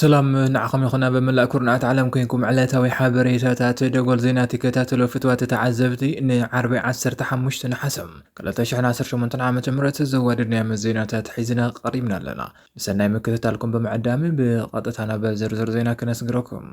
ሰላም ንዓኹም ይኹን፣ ኣብ መላእ ኩርናዓት ዓለም ኮይንኩም ዕለታዊ ሓበሬታታት ደጎል ዜና ትከታተሉ ፍትዋት ተዓዘብቲ፣ ንዓርቢ ዓሰርተ ሓሙሽተ ነሓሰ ክልተ ሽሕን ዓሰርተ ሸሞንተን ዓመተ ምህረት ዘዋደድናዮም ዜናታት ሒዝና ቀሪብና ኣለና። ብሰናይ ምክትታልኩም ብምዕዳም ብቐጥታ ናብ ዝርዝር ዜና ክነስግረኩም።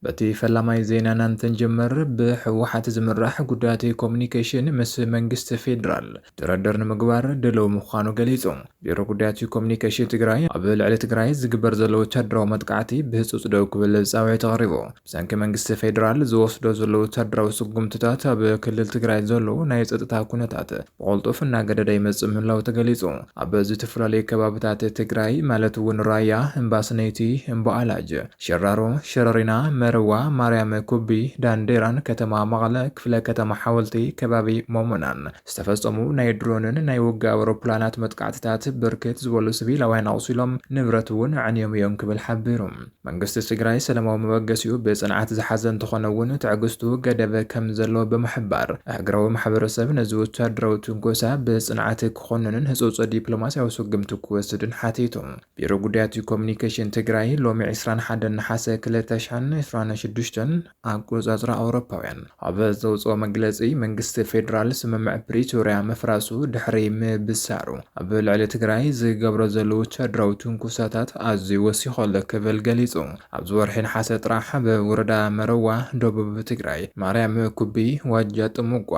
በቲ ፈላማይ ዜናና እንትንጀምር፣ ብህወሓት ዝምራሕ ጉዳያት ኮሙኒኬሽን ምስ መንግስቲ ፌዴራል ድርድር ንምግባር ድልው ምዃኑ ገሊጹ። ቢሮ ጉዳያት ኮሙኒኬሽን ትግራይ ኣብ ልዕሊ ትግራይ ዝግበር ዘሎ ወታደራዊ መጥቃዕቲ ብህጹጽ ደው ክብል ጻውዒት ኣቕሪቡ። ብሰንኪ መንግስቲ ፌዴራል ዝወስዶ ዘሎ ወታደራዊ ስጉምትታት ኣብ ክልል ትግራይ ዘሎ ናይ ጸጥታ ኩነታት ብቐልጡፍ እናገደደ ይመጽእ ምህላው ተገሊጹ። ኣብ ዝተፈላለዩ ከባብታት ትግራይ ማለት እውን ራያ፣ እምባስነይቲ፣ እምባኣላጅ፣ ሸራሮ፣ ሸረሪና፣ መረዋ፣ ማርያም ኩቢ፣ ዳንዴራን ከተማ መቐለ ክፍለ ከተማ ሓወልቲ ከባቢ ሞሞናን ዝተፈጸሙ ናይ ድሮንን ናይ ውግእ ኣውሮፕላናት መጥቃዕትታት ብርክት ዝበሉ ሲቪላውያን ኣቑሲሎም ንብረት እውን ኣዕንዮም እዮም ክብል ሓቢሩ። መንግስቲ ትግራይ ሰላማዊ መበገሲኡ ብጽንዓት ዝሓዘ እንተኾነ እውን ትዕግስቱ ገደብ ከም ዘሎ ብምሕባር ሃገራዊ ማሕበረሰብ ነዚ ወታደራዊ ትንኮሳ ብጽንዓት ክኾንንን ህጹጽ ዲፕሎማሲያዊ ስጉምቲ ክወስድን ሓቲቱ። ቢሮ ጉዳያት ኮሙኒኬሽን ትግራይ ሎሚ ዕስራን ሓደን ነሓሰ ክልተ ሽሕን ዕስራን ሽዱሽተን ኣቆጻጽራ ኣውሮፓውያን ኣብ ዘውፅኦ መግለፂ፣ መንግስቲ ፌዴራል ስምምዕ ፕሪቶርያ ምፍራሱ ድሕሪ ምብሳሩ ኣብ ልዕሊ ትግራይ ዝገብሮ ዘሎ ወታደራዊ ትንኩሳታት ኣዝዩ ወሲኹ ኣሎ ክብል ገሊፁ። ኣብዚ ወርሒ ነሓሰ ጥራሕ ኣብ ወረዳ መረዋ ደቡብ ትግራይ ማርያም ኩቢ ዋጃ ጥሙጓ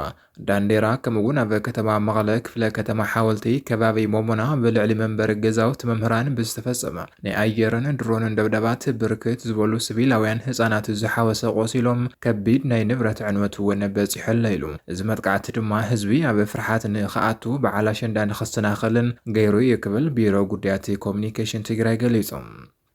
ዳንዴራ፣ ከምኡ እውን ኣብ ከተማ መቐለ ክፍለ ከተማ ሓወልቲ ከባቢ ሞሞና ብልዕሊ መንበሪ ገዛውቲ መምህራን ብዝተፈጸመ ናይ ኣየርን ድሮንን ደብዳባት ብርክት ዝበሉ ሲቪላውያን ህጻናት ዝሓወሰ ቆሲሎም፣ ከቢድ ናይ ንብረት ዕንወት እውን በጺሑ ኣሎ ኢሉ። እዚ መጥቃዕቲ ድማ ህዝቢ ኣብ ፍርሓት ንኽኣቱ፣ በዓል ኣሸንዳ ንኽሰናኸልን ገይሩ እዩ ክብል ቢሮ ጉዳያት ኮሙኒኬሽን ትግራይ ገሊጹ።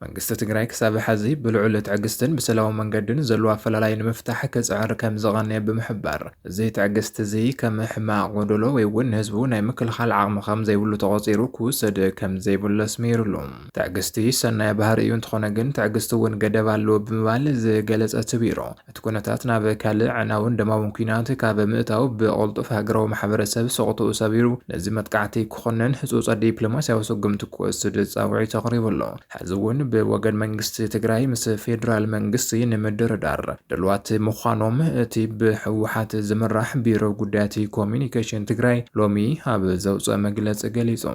መንግስቲ ትግራይ ክሳብ ሐዚ ብልዑል ትዕግስትን ብሰላማዊ መንገድን ዘሎ ኣፈላላይ ንምፍታሕ ክጽዕር ከም ዝቐነየ ብምሕባር፣ እዚ ትዕግስቲ እዚ ከም ሕማቕ ጎደሎ ወይ እውን ንህዝቡ ናይ ምክልኻል ዓቕሚ ከም ዘይብሉ ተቖጺሩ ክውሰድ ከም ዘይብሉ ኣስሚሩሉ። ትዕግስቲ ሰናይ ባህሪ እዩ፣ እንተኾነ ግን ትዕግስቲ እውን ገደብ ኣለዎ ብምባል ዝገለጸ እቲ ቢሮ፣ እቲ ኩነታት ናብ ካልእ ኣዕናውን ደማውን ኲናት ካብ ምእታው ብቐልጡፍ ሃገራዊ ማሕበረሰብ ስቕትኡ ሰቢሩ ነዚ መጥቃዕቲ ክኾንን ህጹጽ ዲፕሎማሲያዊ ስጉምቲ ክወስድ ጻውዒት ኣቕሪቡ ኣሎ። ሕዚ እውን ብወገን መንግስቲ ትግራይ ምስ ፌዴራል መንግስቲ ንምድርዳር ድልዋት ምዃኖም እቲ ብህወሓት ዝምራሕ ቢሮ ጉዳያት ኮሙኒኬሽን ትግራይ ሎሚ ኣብ ዘውፅኦ መግለፂ ገሊጹ።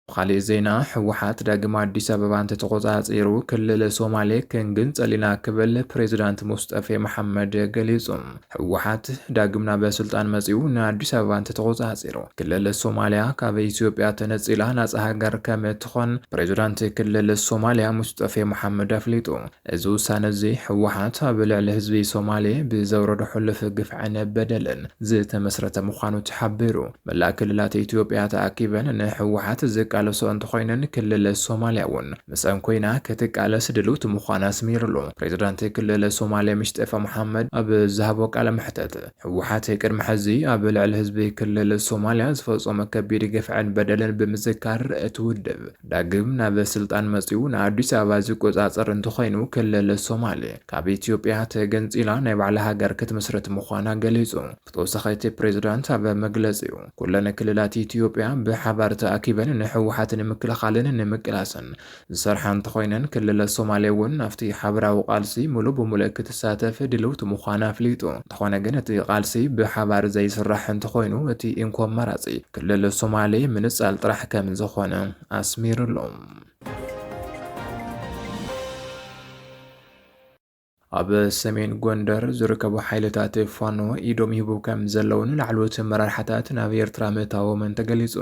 ብኻሊእ ዜና፣ ህወሓት ዳግም ኣዲስ ኣበባ እንተተቖጻጺሩ፣ ክልል ሶማሌ ክንግንጸል ኢና ክብል ፕሬዚዳንት ሙስጠፌ መሓመድ ገሊጹ። ህወሓት ዳግም ናብ ስልጣን መጺኡ ንኣዲስ ኣበባ እንተተቖጻጺሩ፣ ክልል ሶማሊያ ካብ ኢትዮጵያ ተነጺላ ናጻ ሃገር ከም እትኾን ፕሬዚዳንት ክልል ሶማሊያ ሙስጠፌ መሓመድ ኣፍሊጡ። እዚ ውሳነ እዚ ህወሓት ኣብ ልዕሊ ህዝቢ ሶማሌ ብዘውረዶ ሕሉፍ ግፍዕን በደልን ዝተመስረተ ምዃኑ ተሓቢሩ። መላእ ክልላት ኢትዮጵያ ተኣኪበን ንህወሓት ዝቃለሶ እንተኾይነን፣ ክልል ሶማሊያ እውን ምስአን ኮይና ክትቃለስ ድልውቲ ምዃና ኣስሚሩሉ። ፕሬዚዳንት ክልል ሶማሊያ ሙስጠፋ መሓመድ ኣብ ዝሃቦ ቃለ መሕተት፣ ህወሓት ቅድሚ ሕዚ ኣብ ልዕሊ ህዝቢ ክልል ሶማሊያ ዝፈጸሞ ከቢድ ግፍዕን በደልን ብምዝካር፣ እቲ ውድብ ዳግም ናብ ስልጣን መጺኡ ንኣዲስ ኣበባ ዝቆጻጸር እንተኾይኑ፣ ክልል ሶማሌ ካብ ኢትዮጵያ ተገንጺላ ናይ ባዕላ ሃገር ክትምስርት ምዃና ገሊጹ። ብተወሳኺ እቲ ፕሬዚዳንት ኣብ መግለጺኡ፣ ኩለን ክልላት ኢትዮጵያ ብሓባር ተኣኪበን ንህወሓት ንምክልኻልን ንምቅላስን ዝሰርሓ እንተኾይነን፣ ክልል ሶማሌ እውን ኣብቲ ሓበራዊ ቃልሲ ሙሉእ ብሙሉእ ክትሳተፍ ድልውቲ ምዃና ኣፍሊጡ። እንተኾነ ግን እቲ ቃልሲ ብሓባር ዘይስራሕ እንተኾይኑ፣ እቲ እንኮ ኣማራጺ ክልል ሶማሌ ምንጻል ጥራሕ ከም ዝኾነ ኣስሚሩሉ። ኣብ ሰሜን ጎንደር ዝርከቡ ሓይልታት ፋኖ ኢዶም ይህቡ ከም ዘለውን ላዕለዎት ኣመራርሓታት ናብ ኤርትራ ምእታዎምን ተገሊጹ።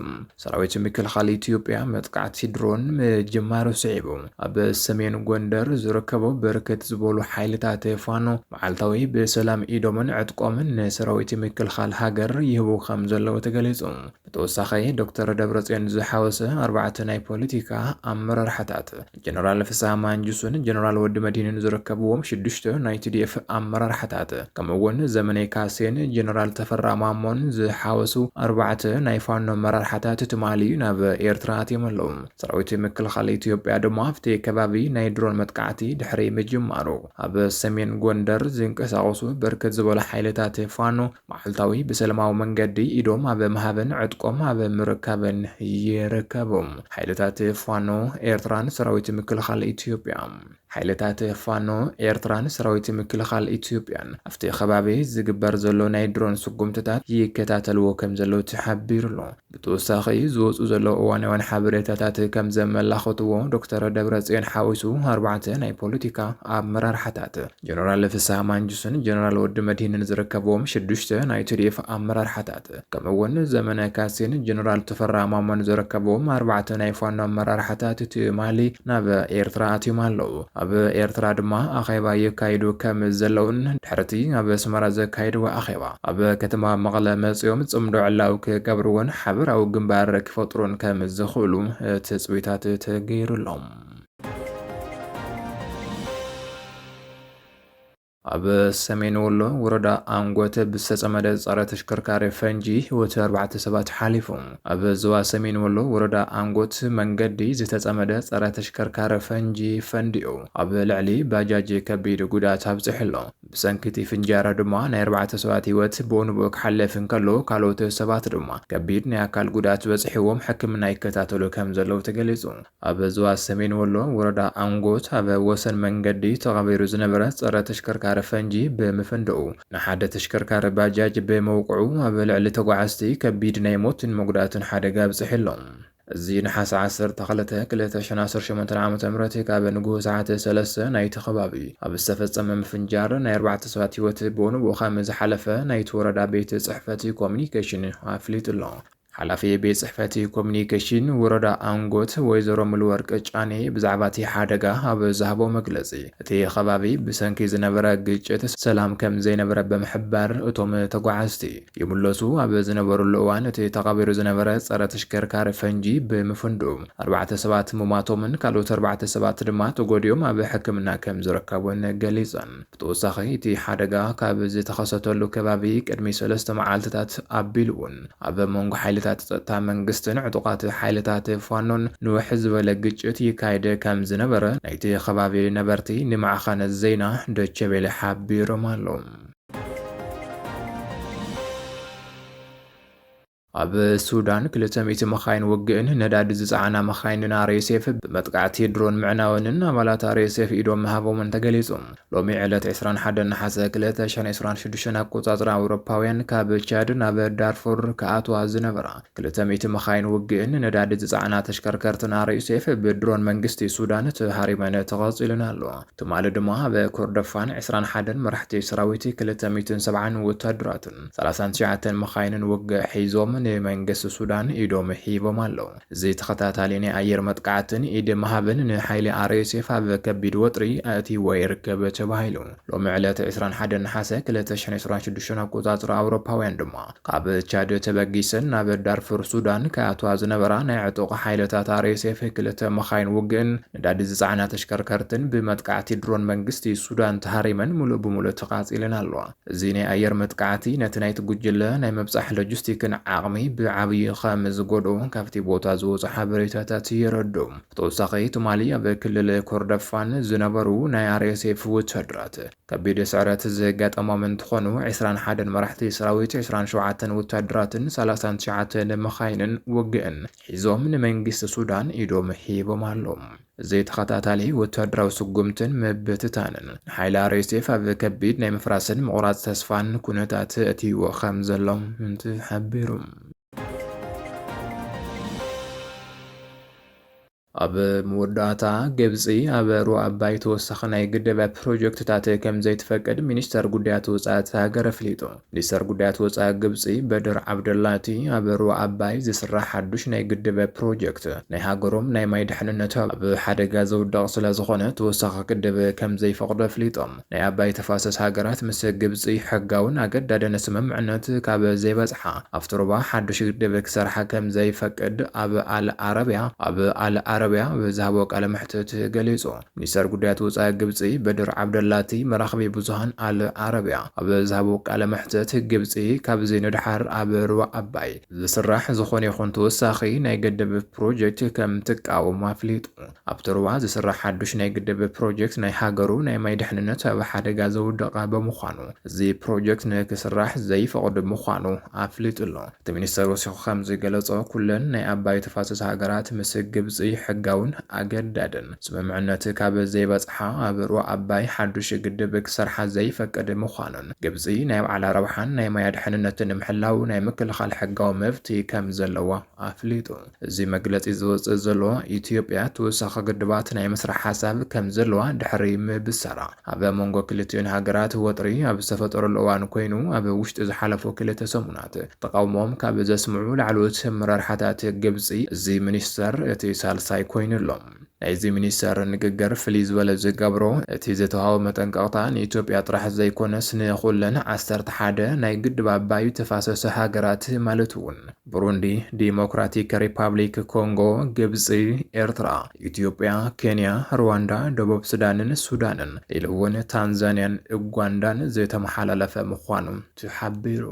ሰራዊት ምክልኻል ኢትዮጵያ መጥቃዕቲ ድሮን ምጅማሩ ስዒቡ፣ ኣብ ሰሜን ጎንደር ዝርከቡ ብርክት ዝበሉ ሓይልታት ፋኖ መዓልታዊ ብሰላም ኢዶምን ዕጥቆምን ንሰራዊት ምክልኻል ሃገር ይህቡ ከም ዘለዉ ተገሊጹ። ብተወሳኺ፣ ዶክተር ደብረጽዮን ዝሓወሰ ኣርባዕተ ናይ ፖለቲካ ኣመራርሓታት፣ ጀነራል ፍስሃ ማንጁስን ጀነራል ወዲ መድህንን ዝርከብዎም ሽዱሽተ ሽዱሽተ ናይ ቲ ዲ ኤፍ ኣመራርሓታት፣ ከምኡ እውን ዘመነ ካሴን ጀነራል ተፈራ ማሞን ዝሓወሱ ኣርባዕተ ናይ ፋኖ ኣመራርሓታት ትማሊ ናብ ኤርትራ ኣትዮም ኣለዉ። ሰራዊት ምክልኻል ኢትዮጵያ ድማ ኣብቲ ከባቢ ናይ ድሮን መጥቃዕቲ ድሕሪ ምጅማሩ፣ ኣብ ሰሜን ጎንደር ዝንቀሳቐሱ ብርክት ዝበሉ ሓይልታት ፋኖ መዓልታዊ ብሰላማዊ መንገዲ ኢዶም ኣብ ምሃብን ዕጥቆም ኣብ ምርካብን ይርከቡ። ሓይልታት ፋኖ ኤርትራን ሰራዊት ምክልኻል ኢትዮጵያ። ሓይልታት ፋኖ ኤርትራን ሰራዊት ምክልኻል ኢትዮጵያን ኣብቲ ከባቢ ዝግበር ዘሎ ናይ ድሮን ስጉምትታት ይከታተልዎ ከም ዘለዉ ተሓቢሩ ኣሎ። ብተወሳኺ ዝወፁ ዘለዉ እዋናውያን ሓበሬታታት ከም ዘመላኸትዎ፣ ዶክተር ደብረጽዮን ሓዊሱ ኣርባዕተ ናይ ፖለቲካ ኣመራርሓታት፣ ጀነራል ፍስሃ ማንጁስን ጀነራል ወዲ መድሂንን ዝርከብዎም ሽዱሽተ ናይ ቲ ዲ ኤፍ ኣመራርሓታት፣ ከምኡ እውን ዘመነ ካሴን ጀነራል ተፈራ ማሞን ዝርከብዎም ኣርባዕተ ናይ ፋኖ ኣመራርሓታት ትማሊ ናብ ኤርትራ ኣትዮም ኣለዉ። ኣብ ኤርትራ ድማ ኣኼባ የካይዱ ከም ዘለውን፣ ድሕርቲ ኣብ ኣስመራ ዘካይድዎ ኣኼባ፣ ኣብ ከተማ መቐለ መጺኦም ጽምዶ ዕላው ክገብርዎን ሓበራዊ ግንባር ክፈጥሩን ከም ዝኽእሉ ትጽቢታት ተገይሩሎም። ኣብ ሰሜን ወሎ ወረዳ ኣንጎት ብዝተጸመደ ጸረ ተሽከርካሪ ፈንጂ ህይወት ኣርባዕተ ሰባት ሓሊፉ። ኣብ ዞባ ሰሜን ወሎ ወረዳ ኣንጎት መንገዲ ዝተጸመደ ጸረ ተሽከርካሪ ፈንጂ ፈንዲኡ ኣብ ልዕሊ ባጃጅ ከቢድ ጉድኣት ኣብጺሑ ኣሎ። ብሰንኪ እቲ ፍንጃራ ድማ ናይ ኣርባዕተ ሰባት ህይወት ብኡ ንብኡ ክሓልፍ እንከሎ፣ ካልኦት ሰባት ድማ ከቢድ ናይ ኣካል ጉድኣት በጺሕዎም ሕክምና ይከታተሉ ከም ዘለዉ ተገሊጹ። ኣብ ዞባ ሰሜን ወሎ ወረዳ ኣንጎት ኣብ ወሰን መንገዲ ተቐቢሩ ዝነበረ ጸረ ተሽከርካሪ ፈንጂ ብምፍንድኡ፣ ንሓደ ተሽከርካሪ ባጃጅ ብምውቅዑ ኣብ ልዕሊ ተጓዓዝቲ ከቢድ ናይ ሞትን መጉዳእትን ሓደጋ ኣብጺሑ ኣሎ። እዚ ነሓሰ ዓሰርተ ክልተ ክልተ ሽሕን ዓሰርተ ሸሞንተን ዓመተ ምህረት ካብ ንግሆ ሰዓት ሰለስተ ናይቲ ከባቢ ኣብ ዝተፈጸመ ምፍንጃር ናይ ኣርባዕተ ሰባት ህይወት ብኡ ንብኡ ከም ዝሓለፈ ናይቲ ወረዳ ቤት ጽሕፈት ኮሚኒኬሽን ኣፍሊጡ ኣሎ። ሓላፊ ቤት ጽሕፈት ኮሚኒኬሽን ወረዳ ኣንጎት ወይዘሮ ሙሉወርቅ ጫኔ ብዛዕባ እቲ ሓደጋ ኣብ ዝሃቦ መግለጺ፣ እቲ ከባቢ ብሰንኪ ዝነበረ ግጭት ሰላም ከም ዘይነበረ ብምሕባር፣ እቶም ተጓዓዝቲ ይምለሱ ኣብ ዝነበሩሉ እዋን፣ እቲ ተቐቢሩ ዝነበረ ጸረ ተሽከርካሪ ፈንጂ ብምፍንድኡ ኣርባዕተ ሰባት ምሟቶምን ካልኦት ኣርባዕተ ሰባት ድማ ተጎዲኦም ኣብ ሕክምና ከም ዝርከቡን ገሊጸን። ብተወሳኺ፣ እቲ ሓደጋ ካብ ዝተኸሰተሉ ከባቢ ቅድሚ ሰለስተ መዓልትታት ኣቢሉ እውን ኣብ መንጎ ሓይልታት ጸጥታ መንግስትን ዕጡቓት ሓይልታት ፋኖን ንውሕ ዝበለ ግጭት ይካየድ ከም ዝነበረ ናይቲ ከባቢ ነበርቲ ንማዕኸን ዜና ዶቼ ቬለ ሓቢሮም ኣለዉ። ኣብ ሱዳን ክልተ ሚእቲ መኻይን ውግእን ነዳዲ ዝጸዓና መኻይንን ኣር ኤስ ኤፍ ብመጥቃዕቲ ድሮን ምዕናወንን ኣባላት ኣር ኤስ ኤፍ ኢዶም ምሃቦምን ተገሊጹ። ሎሚ ዕለት ዕስራን ሓደን ነሓሰ ክልተ ሽሕን ዕስራን ሽዱሽተን ኣቆጻጽራ ኣውሮፓውያን፣ ካብ ቻድ ናብ ዳርፉር ክኣትዋ ዝነበራ ክልተ ሚእቲ መኻይን ውግእን ነዳዲ ዝጸዓና ተሽከርከርትን ኣር ኤስ ኤፍ ብድሮን መንግስቲ ሱዳን ተሃሪመን ተቐጺለን ኣለዋ። ትማሊ ድማ ኣብ ኮርዶፋን ዕስራን ሓደን መራሕቲ ሰራዊት፣ ክልተ ሚእትን ሰብዓን ወታደራትን ሰላሳን ትሽዓተን መኻይንን ውግእ ሒዞም ንመንግስቲ ሱዳን ኢዶም ሂቦም ኣለዉ። እዚ ተኸታታሊ ናይ ኣየር መጥቃዕትን ኢድ ምሃብን ንሓይሊ ኣር ኤስ ኤፍ ኣብ ከቢድ ወጥሪ ኣእትይዎ ይርከብ ተባሂሉ። ሎሚ ዕለት ዕስራን ሓደን ነሓሰ ክልተ ሽሕን ዕስራን ሽዱሽተን ኣቆጻጽራ ኣውሮፓውያን ድማ፣ ካብ ቻድ ተበጊሰን ናብ ዳርፉር ሱዳን ክኣትዋ ዝነበራ ናይ ዕጡቕ ሓይልታት ኣር ኤስ ኤፍ ክልተ መኻይን ውግእን ነዳዲ ዝጸዓና ተሽከርከርትን ብመጥቃዕቲ ድሮን መንግስቲ ሱዳን ተሃሪመን ምሉእ ብምሉእ ተቓጺለን ኣለዋ። እዚ ናይ ኣየር መጥቃዕቲ ነቲ ናይቲ ጉጅለ ናይ ምብጻሕ ሎጂስቲክን ዓቕሚ ብዓብዪ ከም ዝጎድኦ ካብቲ ቦታ ዝወጹ ሓበሬታታት የረድኡ። ብተወሳኺ፣ ትማሊ ኣብ ክልል ኮርደፋን ዝነበሩ ናይ ኣር ኤስ ኤፍ ወታደራት ከቢድ ስዕረት ዘጋጠሞም እንትኾኑ፣ ዕስራን ሓደን መራሕቲ ሰራዊት፣ ዕስራን ሸውዓተን ወታደራትን ሰላሳን ትሽዓተን መኻይንን ውግእን ሒዞም ንመንግስቲ ሱዳን ኢዶም ሂቦም ኣለዉ። እዚ ተኸታታሊ ወታደራዊ ስጉምትን ምብትታንን ንሓይሊ ኣር ኤስ ኤፍ ኣብ ከቢድ ናይ ምፍራስን ምቑራጽ ተስፋን ኩነታት ኣእትይዎ ከም ዘሎ ተሓቢሩ። ኣብ መወዳእታ፣ ግብጺ ኣብ ሩባ ኣባይ ተወሳኺ ናይ ግድብ ፕሮጀክትታት ከም ዘይትፈቅድ ሚኒስተር ጉዳያት ወጻኢ እታ ሃገር ኣፍሊጡ። ሚኒስተር ጉዳያት ወጻኢ ግብጺ በድር ዓብደላቲ፣ ኣብ ሩባ ኣባይ ዝስራሕ ሓዱሽ ናይ ግድብ ፕሮጀክት ናይ ሃገሮም ናይ ማይ ድሕንነት ኣብ ሓደጋ ዘውድቕ ስለ ዝኾነ፣ ተወሳኺ ግድብ ከም ዘይፈቕዱ ኣፍሊጦም። ናይ ኣባይ ተፋሰስ ሃገራት ምስ ግብጺ ሕጋውን ኣገዳድን ስምምዕነት ካብ ዘይበጽሓ፣ ኣብቲ ሩባ ሓዱሽ ግድብ ክሰርሓ ከም ዘይፈቅድ ኣብ ኣል ኣረብያ፣ ኣብ ኣል ዓረብያ ኣብ ዝሃቦ ቃለ መሕትት ገሊጹ። ሚኒስተር ጉዳያት ወጻኢ ግብጺ በድር ዓብደላቲ መራኸቢ ብዙሃን ኣል ዓረብያ ኣብ ዝሃቦ ቃለ መሕትት፣ ግብጺ ካብዚ ንድሓር ኣብ ሩባ ኣባይ ዝስራሕ ዝኾነ ይኹን ተወሳኺ ናይ ግድብ ፕሮጀክት ከም ትቃወም ኣፍሊጡ። ኣብቲ ሩባ ዝስራሕ ሓዱሽ ናይ ግድብ ፕሮጀክት ናይ ሃገሩ ናይ ማይ ድሕንነት ኣብ ሓደጋ ዘውደቐ ብምዃኑ፣ እዚ ፕሮጀክት ንክስራሕ ዘይፈቕድ ምዃኑ ኣፍሊጡ ኣሎ። እቲ ሚኒስተር ወሲኹ ከም ዝገለጾ፣ ኩለን ናይ ኣባይ ተፋሰስ ሃገራት ምስ ግብጺ ሕጋውን ኣገዳድን ስምምዕነት ካብ ዘይበጽሓ፣ ኣብ ሩባ ኣባይ ሓዱሽ ግድብ ክሰርሓ ዘይፈቅድ ምዃኑን፣ ግብጺ ናይ ባዕላ ረብሓን ናይ ማያ ድሕንነትን ንምሕላው ናይ ምክልኻል ሕጋዊ መብቲ ከም ዘለዋ ኣፍሊጡ። እዚ መግለጺ ዝወጽእ ዘሎ፣ ኢትዮጵያ ተወሳኺ ግድባት ናይ ምስራሕ ሓሳብ ከም ዘለዋ ድሕሪ ምብሳራ፣ ኣብ መንጎ ክልቲኡን ሃገራት ወጥሪ ኣብ ዝተፈጠረሉ እዋን ኮይኑ፣ ኣብ ውሽጢ ዝሓለፉ ክልተ ሰሙናት ተቃውሞኦም ካብ ዘስምዑ ላዕለዎት መራርሓታት ግብጺ፣ እዚ ሚኒስተር እቲ ሳልሳይ ኮይኑ ኣሎ። ናይዚ ሚኒስተር ንግግር ፍልይ ዝበለ ዝገብሮ፣ እቲ ዝተዋህቦ መጠንቀቕታ ንኢትዮጵያ ጥራሕ ዘይኮነስ፣ ንኹለን ዓሰርተ ሓደ ናይ ግድብ ኣባይ ተፋሰስ ሃገራት ማለት እውን ብሩንዲ፣ ዲሞክራቲክ ሪፓብሊክ ኮንጎ፣ ግብጺ፣ ኤርትራ፣ ኢትዮጵያ፣ ኬንያ፣ ሩዋንዳ፣ ደቡብ ሱዳንን ሱዳንን፣ ኢሉ እውን ታንዛንያን ኡጋንዳን ዝተመሓላለፈ ምዃኑ ተሓቢሩ።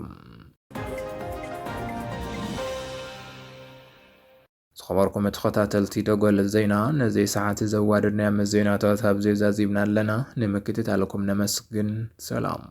ዝኸበርኩም ተኸታተልቲ ደጎል ዜና፣ ነዚ ሰዓት ዘዋደድናዮም ዜናታት ኣብዚ ዛዚምና ኣለና። ንምክትታልኩም ነመስግን። ሰላም።